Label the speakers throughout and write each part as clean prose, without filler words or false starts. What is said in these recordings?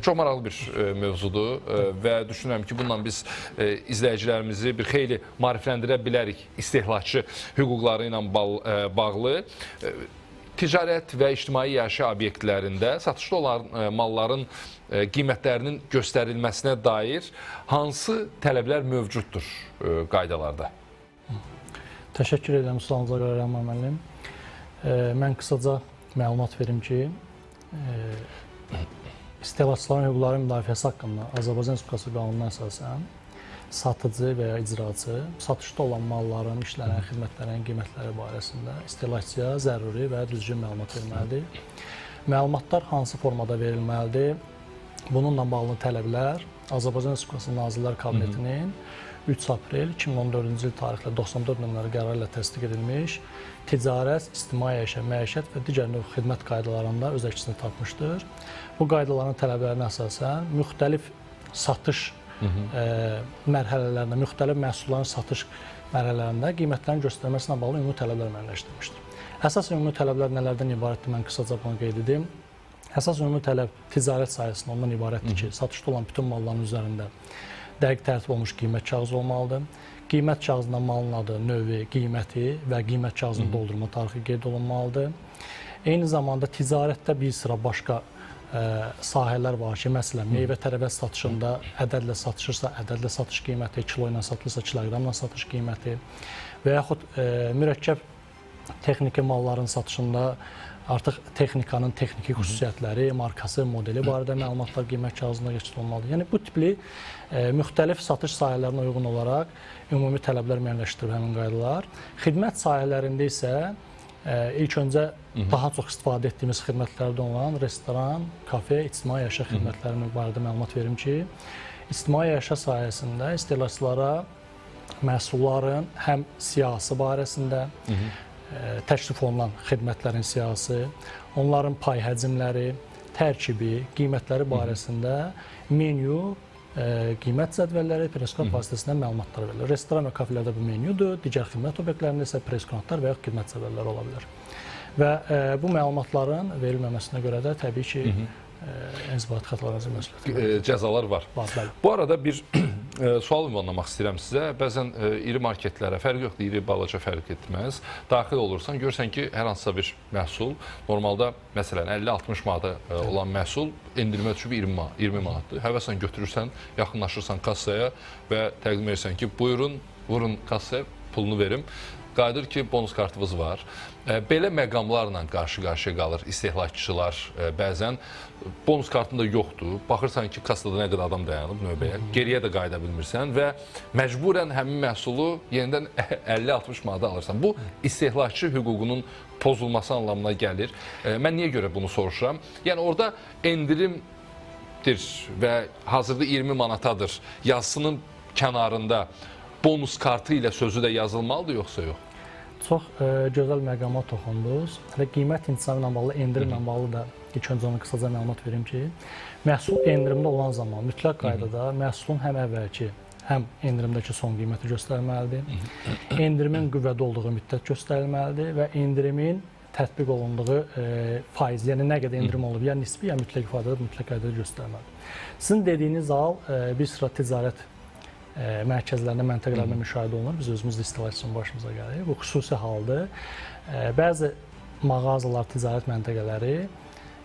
Speaker 1: Çox maraqlı bir mövzudur və düşünürəm ki, bununla biz izləyicilərimizi bir xeyli maarifləndirə bilərik istehlakçı hüquqları ilə bağlı. Ticarət və ictimai yaşayış obyektlərində satışda olan malların qiymətlərinin göstərilməsinə dair hansı tələblər mövcuddur qaydalarda?
Speaker 2: Təşəkkür edirəm sualınıza görə, Rəhman müəllim. Mən qısaca məlumat verim ki, istehlakçıların hüquqları müdafiəsi haqqında Azərbaycan Respublikası qanununa əsasən satıcı və ya icraçı satışda olan malların, işlərin, xidmətlərin qiymətləri barəsində istehlakçıya zəruri və düzgün məlumat verməlidir. Məlumatlar hansı formada verilməlidir? Bununla bağlı tələblər Azərbaycan Respublikası Nazirlər Kabinetinin 3 aprel 2014-cü il tarixlə 94 nömrəli qərarı ilə təsdiq edilmiş ticarət, ictimai əşya, məişət və digər növ xidmət qaydalarında öz əksini tapmışdır. Bu qaydaların tələblərinə əsasən müxtəlif satış mərhələlərində, müxtəlif məhsulların satış mərhələlərində qiymətlərin göstərilməsinə bağlı ümumi tələblər müəyyənləşdirilmişdir. Əsas ümumi tələblər nələrdən ibarətdir, mən qısaca bunu qeyd edim. Əsas ümumi tələb ticarət sahəsində ondan ibarətdir ki, satışda olan bütün malların üzərində dəqiq tərtib olmuş qiymət kağızı olmalıdır. Qiymət kağızında malın adı, növü, qiyməti və qiymət kağızının doldurma tarixi qeyd olunmalıdır. Eyni zamanda ticarətdə bir sıra başqa sahələr var ki, məsələn, meyvə-tərəvəz satışında ədədlə satışırsa, ədədlə satış qiyməti, kilo ilə satılırsa, kiloqramla satış qiyməti və yaxud mürəkkəb texniki malların satışında artıq texnikanın texniki xüsusiyyətləri, markası, modeli barədə məlumatlar qiymət kağızında keçid olmalıdır. Yəni, bu tipli müxtəlif satış sahələrinə uyğun olaraq ümumi tələblər müəyyənləşdirilib həmin qaydalar. Xidmət sahələrində isə ilk öncə daha çox istifadə etdiyimiz xidmətlərdən olan restoran, kafe, ictimai yaşa xidmətlərinin barədə məlumat verim ki, ictimai yaşa sahəsində istehlakçılara məhsulların həm siyahısı barəsində, təklif olunan xidmətlərin siyahısı, onların pay həcmləri, tərkibi, qiymətləri barəsində menyu, qiymət cədvəlləri, preskont vasitəsilə məlumatlar verilir. Restoran və kafelərdə bu menyudur, digər xidmət obyektlərində isə preskonatlar və ya qiymət cədvəlləri ola bilər. Və bu məlumatların verilməməsinə görə də təbii ki, inzibati xətaların məsuliyyəti
Speaker 1: cəzalar var. Bu arada bir sual ünvanlamaq istəyirəm sizə. Bəzən iri marketlərə, fərq yoxdur, iri, balaca fərq etməz. Daxil olursan, görürsən ki, hər hansısa bir məhsul, normalda məsələn 50-60 manata olan məhsul endirimə düşüb 20 manatdır. Həvəslə götürürsən, yaxınlaşırsan kassaya və təqdim edirsən ki, buyurun, vurun kassaya, pulunu verim. Qayıdır ki, bonus kartınız var. Belə məqamlarla qarşı-qarşıya qalır istehlakçılar bəzən. Bonus kartında yoxdur. Baxırsan ki, kassada nə qədər adam dayanıb növbəyə. Geriyə də qayıda bilmirsən və məcburən həmin məhsulu yenidən 50-60 manata alırsan. Bu, istehlakçı hüququnun pozulması anlamına gəlir. Mən niyə görə bunu soruşuram? Yəni, orada endirimdir və hazırda 20 manatadır yazısının kənarında bonus kartı ilə sözü də yazılmalıdır, yoxsa yox?
Speaker 2: Çox gözəl məqama toxundunuz. Hələ qiymət intizamı ilə bağlı, endirimlə bağlı da ilk öncə onu qısaca məlumat verim ki, məhsul endirimdə olan zaman mütləq qaydada məhsulun həm əvvəlki, həm endirimdəki son qiyməti göstərməlidir, endirimin qüvvədə olduğu müddət göstərilməlidir və endirimin tətbiq olunduğu faiz, yəni nə qədər endirim olub, ya nisbi, ya mütləq ifadədə, mütləq qaydada göstərməlidir. Sizin dediyiniz hal bir sıra ticarət mərkəzlərində, məntəqələrində müşahidə olunur. Biz özümüz də istehlakçının başımıza gəlir. Bu xüsusi haldır. Bəzi mağazalar, ticarət məntəqələri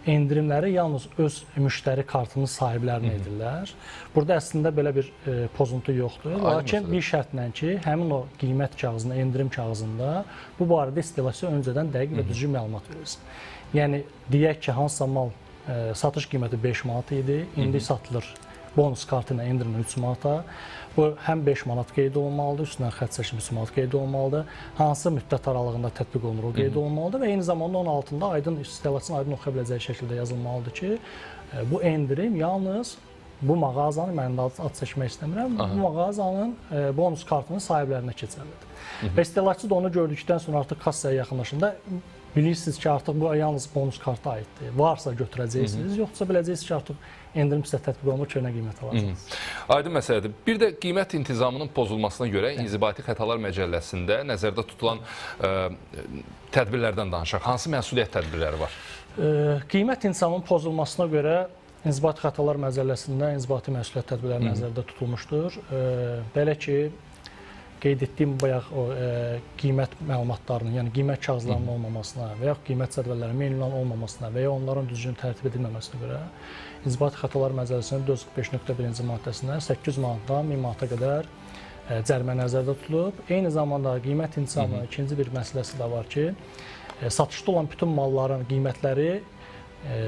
Speaker 2: endirimləri yalnız öz müştəri kartının sahiblərinə edirlər. Burada əslində belə bir pozuntu yoxdur. Lakin bir şərtlə ki, həmin o qiymət kağızında, endirim kağızında bu barədə istehlakçıya öncədən dəqiq və düzgün məlumat verilsin. Yəni, deyək ki, hansısa mal satış qiyməti 5 manat idi, indi satılır bonus kartı ilə endirimlə 3 manata. Bu, həm 5 manat qeyd olunmalıdır, üstündən xətt çəkilmiş 3 manat qeyd olunmalıdır, hansı müddət aralığında tətbiq olunur, o qeyd olunmalıdır və eyni zamanda onun altında aydın, istehlakçının aydın oxuya biləcəyi şəkildə yazılmalıdır ki, bu endirim yalnız bu mağazanın, mən də ad çəkmək istəmirəm, bu mağazanın bonus kartının sahiblərinə keçərlidir. Və istehlakçı da onu gördükdən sonra artıq kassaya yaxınlaşında bilirsiniz ki, artıq bu yalnız bonus karta aiddir. Varsa götürəcəksiniz, yoxsa biləcəksiniz ki, artıq endirim sizə tətbiq olunur, köhnə qiymət alacaqsınız.
Speaker 1: Aydın məsələdir. Bir də qiymət intizamının pozulmasına görə İnzibati Xətalar Məcəlləsində nəzərdə tutulan tədbirlərdən danışaq. Hansı məsuliyyət tədbirləri var?
Speaker 2: Qiymət intizamının pozulmasına görə İnzibati Xətalar Məcəlləsində inzibati məsuliyyət tədbirləri nəzərdə tutulmuşdur. Belə ki, qeyd etdiyim bayaq o qiymət məlumatlarının, yəni qiymət kağızlarının olmamasına və yaxud qiymət cədvəllərinin menyuların olmamasına və ya onların düzgün tərtib edilməməsinə görə İnzibati Xətalar Məcəlləsinin 445.1-ci maddəsində 800 manatdan 1000 manata qədər cərimə nəzərdə tutulub. Eyni zamanda qiymət intizamının ikinci bir məsələsi də var ki, satışda olan bütün malların qiymətləri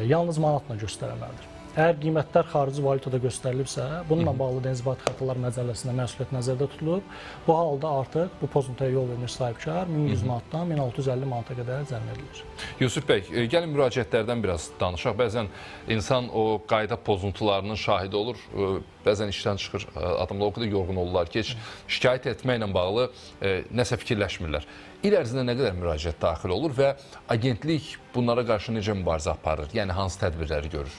Speaker 2: yalnız manatla göstərilməlidir. Əgər qiymətlər xarici valyutada göstərilibsə, bununla bağlı da İnzibati Xətalar Məcəlləsində məsuliyyət nəzərdə tutulub. Bu halda artıq bu pozuntuya yol vermiş sahibkar 1100 manatdan 1650 manata qədər cərimə edilir.
Speaker 1: Yusif bəy, gəlin müraciətlərdən biraz danışaq. Bəzən insan o qayda pozuntularının şahidi olur, bəzən işdən çıxır, adamlar o qədər yorğun olurlar ki, heç şikayət etməklə bağlı nəsə fikirləşmirlər. İl ərzində nə qədər müraciət daxil olur və agentlik bunlara qarşı necə mübarizə aparır? Yəni hansı tədbirləri görür?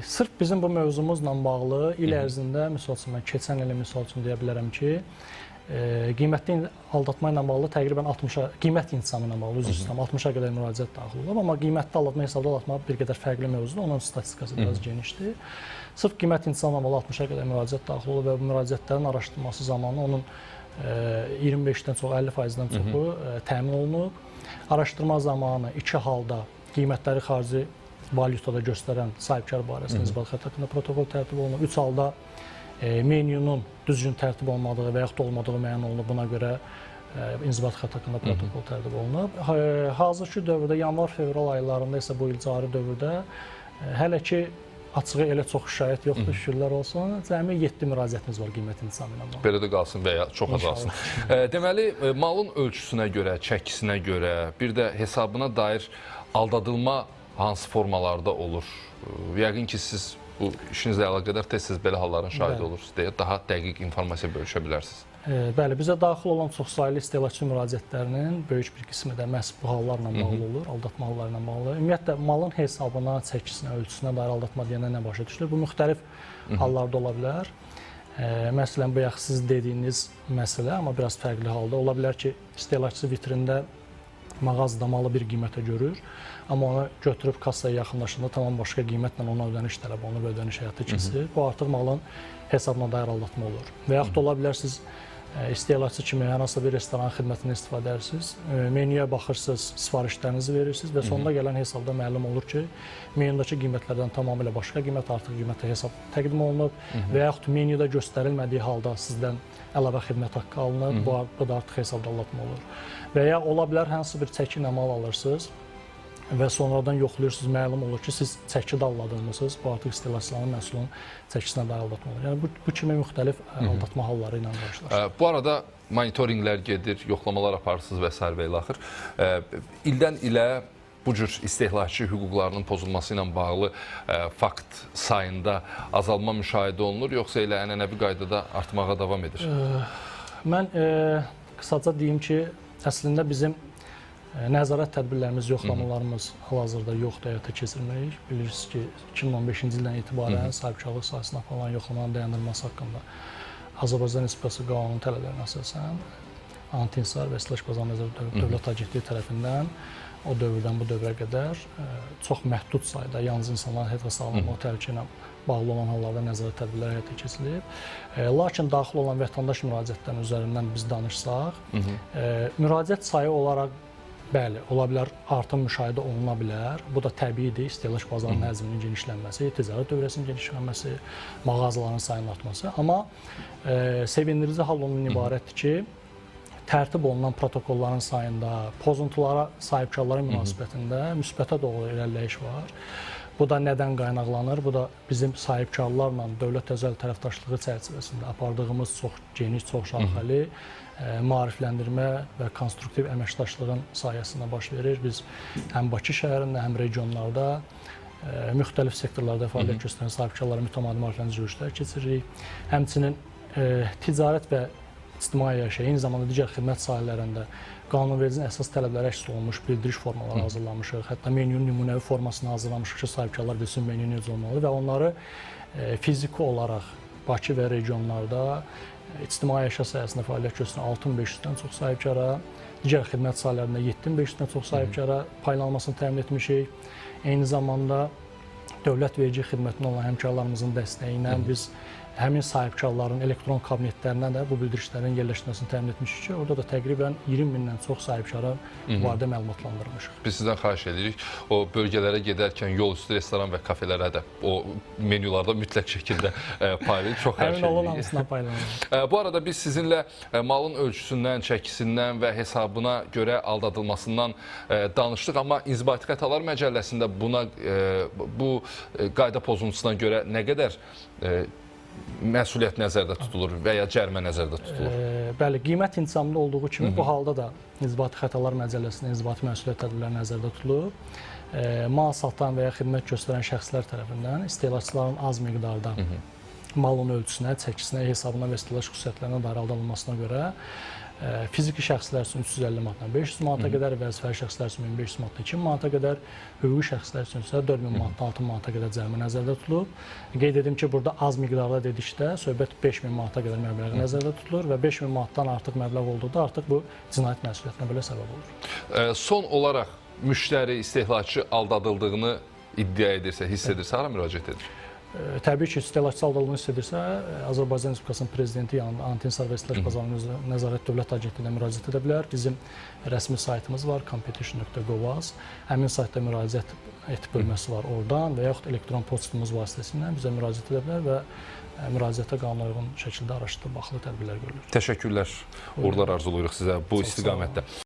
Speaker 2: Sırf bizim bu mövzumuzla bağlı il ərzində, misal üçün, mən keçən ilə misal üçün deyə bilərəm ki, qiymətli aldatma ilə bağlı təqribən 60-a, qiymət intizamı ilə bağlı, üzr istəyirəm, 60-a qədər müraciət daxil olub, amma qiymətli aldatma, hesabda aldatma bir qədər fərqli mövzudur, onun statistikası biraz genişdir. Sırf qiymət intizamı ilə bağlı 60-a qədər müraciət daxil olub və bu müraciətlərin araşdırılması zamanı onun 25-dən çox, 50%-dən çoxu təmin olunub. Araşdırma zamanı iki halda qiymətləri xarici valyutada göstərən sahibkar barəsində inzibati xəta haqqında protokol tərtib olunub. Üç halda menyunun düzgün tərtib olmadığı və yaxud olmadığı müəyyən olunub. Buna görə inzibati xəta haqqında protokol tərtib olunub. Hazırki dövrdə, yanvar-fevral aylarında isə bu il cari dövrdə hələ ki açığı elə çox şikayət yoxdur, şükürlər olsun. Cəmi 7 müraciətimiz var qiymət intizamı ilə bağlı.
Speaker 1: Belə də qalsın və ya çox azalsın. Deməli, malın ölçüsünə görə, çəkisinə görə, bir də hesabına dair aldadılma hansı formalarda olur? Yəqin ki, siz bu işinizlə əlaqədar tez-tez belə halların şahidi olursunuz deyə daha dəqiq informasiya bölüşə bilərsiniz.
Speaker 2: Bəli, bizə daxil olan çoxsaylı istehlakçı müraciətlərinin böyük bir qismi də məhz bu hallarla bağlı olur, aldatma halları ilə bağlı. Ümumiyyətlə, malın hesabına, çəkisinə, ölçüsünə dair aldatma deyəndə nə başa düşülür? Bu müxtəlif hallarda ola bilər. Məsələn, bayaq siz dediyiniz məsələ, amma biraz fərqli halda. Ola bilər ki, istehlakçı vitrində mağazada malı bir qiymətə görür, amma onu götürüb kassaya yaxınlaşanda tamam başqa qiymətlə ona ödəniş tələb olunur və ödəniş həyata keçirir. Bu artıq malın hesabına dair aldatma olur. Və yaxud da ola bilər siz istehlakçı kimi hər hansısa bir restoran xidmətindən istifadə edirsiniz, menyuya baxırsınız, sifarişlərinizi verirsiniz və sonda gələn hesabda məlum olur ki, menyudakı qiymətlərdən tamamilə başqa qiymət, artıq qiymətə hesab təqdim olunub və yaxud menyuda göstərilmədiyi halda sizdən əlavə xidmət haqqı alınır, bu da artıq hesabda aldatma olur. Və ya ola bilər hansı bir çəki ilə mal alırsınız və sonradan yoxlayırsınız, məlum olur ki, siz çəki dalladılmısınız, bu artıq istehlakçıların məhsulun çəkisinə dair aldatma olur. Yəni bu kimi müxtəlif aldatma halları ilə qarşılaşır.
Speaker 1: Bu arada monitorinqlər gedir, yoxlamalar aparırsınız və sair və ilaxır. İldən ilə bu cür istehlakçı hüquqlarının pozulması ilə bağlı fakt sayında azalma müşahidə olunur, yoxsa elə ənənəvi qaydada artmağa davam edir?
Speaker 2: Mən qısaca deyim ki, əslində bizim nəzarət tədbirlərimiz, yoxlamalarımız hal-hazırda yoxdur, həyata keçirmirik. Bilirsiniz ki, 2015-ci ildən etibarən sahibkarlıq sahəsində aparılan yoxlamanın dayandırılması haqqında Azərbaycan Respublikası qanunun tələblərinə əsasən Anti-İnhisar və İstehlak Bazarı Nəzarət Dövlət Agentliyi tərəfindən o dövrdən bu dövrə qədər çox məhdud sayda yalnız insanların həyata sağlamlığı təhlükə ilə bağlı olan hallarda nəzarət tədbirləri həyata keçirilib. Lakin daxil olan vətəndaş müraciətlərinin üzərindən biz danışsaq, müraciət sayı olaraq bəli, ola bilər, artım müşahidə oluna bilər. Bu da təbiidir, istehlak bazarının həcminin genişlənməsi, ticarət dövrəsinin genişlənməsi, mağazaların sayının artması. Amma sevindirici hal ondan ibarətdir ki, tərtib olunan protokolların sayında, pozuntulara sahibkarların münasibətində müsbətə doğru irəliləyiş var. Bu da nədən qaynaqlanır? Bu da bizim sahibkarlarla dövlət özəl tərəfdaşlığı çərçivəsində apardığımız çox geniş, çox şaxəli maarifləndirmə və konstruktiv əməkdaşlığın sayəsində baş verir. Biz həm Bakı şəhərində, həm regionlarda müxtəlif sektorlarda fəaliyyət göstərən sahibkarlara mütəmadi maarifləndirici görüşlər keçiririk. Həmçinin ticarət və ictimai yaşayış, eyni zamanda digər xidmət sahələrində qanunvericinin əsas tələbləri əks olunmuş bildiriş formaları hazırlamışıq. Hətta menyunun nümunəvi formasını hazırlamışıq ki, sahibkarlar bilsin menyu necə olmalıdır və onları fiziki olaraq Bakı və regionlarda ictimai yaşayış sahəsində fəaliyyət göstərən 6500-dən çox sahibkara, digər xidmət sahələrində 7500-dən çox sahibkara paylanmasını təmin etmişik. Eyni zamanda Dövlət Vergi Xidmətində olan həmkarlarımızın dəstəyi ilə biz həmin sahibkarların elektron kabinetlərinə də bu bildirişlərin yerləşdirilməsini təmin etmişik ki, orada da təqribən 20 mindən çox sahibkara bu barədə məlumatlandırmışıq.
Speaker 1: Biz sizdən xahiş edirik, o bölgələrə gedərkən yol üstü restoran və kafelərə də o menyularda mütləq şəkildə paylayın. Çox xahiş edirik.
Speaker 2: Əmin olun, hamısına paylanır.
Speaker 1: Bu arada biz sizinlə malın ölçüsündən, çəkisindən və hesabına görə aldadılmasından danışdıq, amma İnzibati Xətalar Məcəlləsində buna bu qayda pozuntusuna görə nə qədər məsuliyyət nəzərdə tutulur və ya cərimə nəzərdə tutulur?
Speaker 2: Bəli, qiymət intizamında olduğu kimi bu halda da İnzibati Xətalar Məcəlləsində inzibati məsuliyyət tədbirləri nəzərdə tutulur. Mal satan və ya xidmət göstərən şəxslər tərəfindən istehlakçıların az miqdarda malın ölçüsünə, çəkisinə, hesabına və istehlak xüsusiyyətlərinə dair aldanılmasına görə fiziki şəxslər üçün 350 manatdan 500 manata qədər, vəzifəli şəxslər üçün 1500 manatdan 2000 manata qədər, hüquqi şəxslər üçün isə 4000 manatdan 6000 manata qədər cərimə nəzərdə tutulub. Qeyd edim ki, burada az miqdarda dedikdə söhbət 5000 manata qədər məbləği nəzərdə tutulur və 5000 manatdan artıq məbləğ olduqda artıq bu cinayət məsuliyyətinə belə səbəb olur.
Speaker 1: Son olaraq müştəri, istehlakçı aldadıldığını iddia edirsə, hiss edirsə, hara müraciət edir?
Speaker 2: Təbii ki, istehlakçı aldadıldığını hiss edirsə, Azərbaycan Respublikasının Prezidenti yanında Anti-İnhisar və İstehlak Bazarının Nəzarət Dövlət Agentliyinə müraciət edə bilər. Bizim rəsmi saytımız var, competition.gov.az. Həmin saytda müraciət et bölməsi var oradan və yaxud elektron poçtumuz vasitəsilə bizə müraciət edə bilər və müraciətə qanuna uyğun şəkildə araşdırılıb baxılı tədbirlər görülür.
Speaker 1: Təşəkkürlər, uğurlar arzulayırıq sizə bu istiqamətdə.